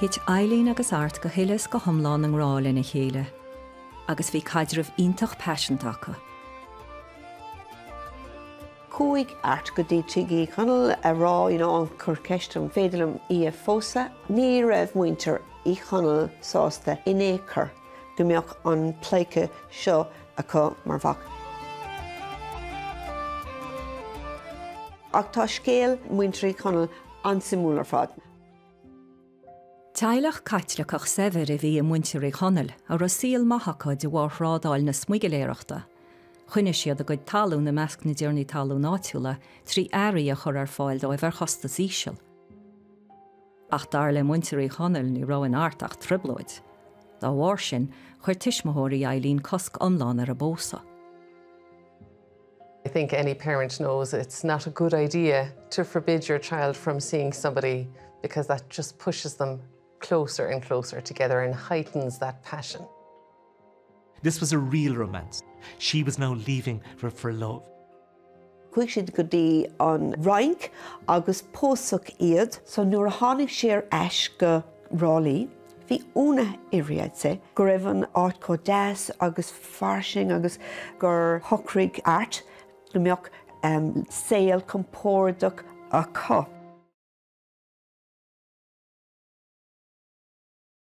Thit Eileen agus Art go huile is go hiomlán i ngrá lena chéile agus bhí caidreamh iontach paiseanta acu. Chuaigh Art go dtí Tigh Uí Chonaill a rá, you know, cur ceist an féidir liom í a phósadh. Ní raibh muintir Uí Chonaill sásta in aon chor go mbeadh an pleidhce seo acu mar mhac. Ach tá scéal muintir Uí Chonaill an-suimiúil ar fad. Teaghlach Caitliceach saibhir a bhí i muintir Uí Chonaill, a raibh saol maith acu de bharr thrádáil na smuigiléireachta. Choinnigh siad a gcuid talún i measc na dtiarnaí talún áitiúla trí earraí a chur ar fáil dóibh ar chostas íseal. Ach dar le muintir Uí Chonaill ní raibh in Art ach trioblóid. Dá bharr sin, chuir tuismitheoirí Eileen cosc iomlán ar a bpósadh. I think any parent knows it's not a good idea to forbid your child from seeing somebody because that just pushes them closer and closer together and heightens that passion. This was a real romance. She was now leaving for, for love. Chuaigh siad go dtí an Fhrainc agus pósadh iad. So nuair a tháinig sé ar ais go Thrá Lí, bhí ionadh uirthi, I'd say, go raibh an áit chomh deas agus fairsing agus gur shocraigh Art go mbeadh saol compordach acu.